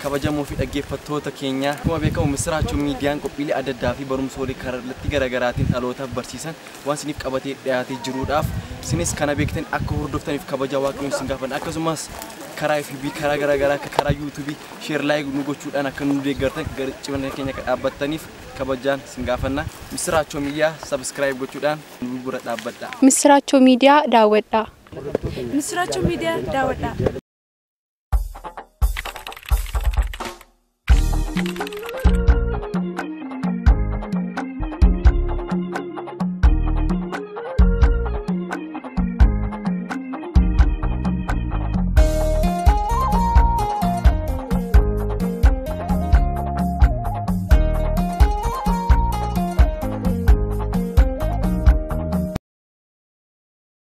Kabajamoo fi dhaggeeffattoota keenya, akkuma beekamu Misiraachoo Miidiyaan qophiilee adda addaa fi barumsoolee kallattii garaagaraatiin dhalootaaf barsiisan waan isiniif qabatee dhiyaatee jiruudhaaf, isinis kana beektan akka hordoftaniif kabaja Waaqayyoon isin gaafanna. Akkasumas karaa FB, karaa garaagaraa, karaa YouTube share, like nu gochuudhaan akka nu deeggartan, gara cimina keenya akka dhaabbattaniif kabajaan isin gaafanna. Misiraachoo Miidiyaa subscribe gochuudhaan nu bira dhaabbadha. Misiraachoo Miidiyaa daawwadhaa. Misiraachoo Miidiyaa daawwadhaa.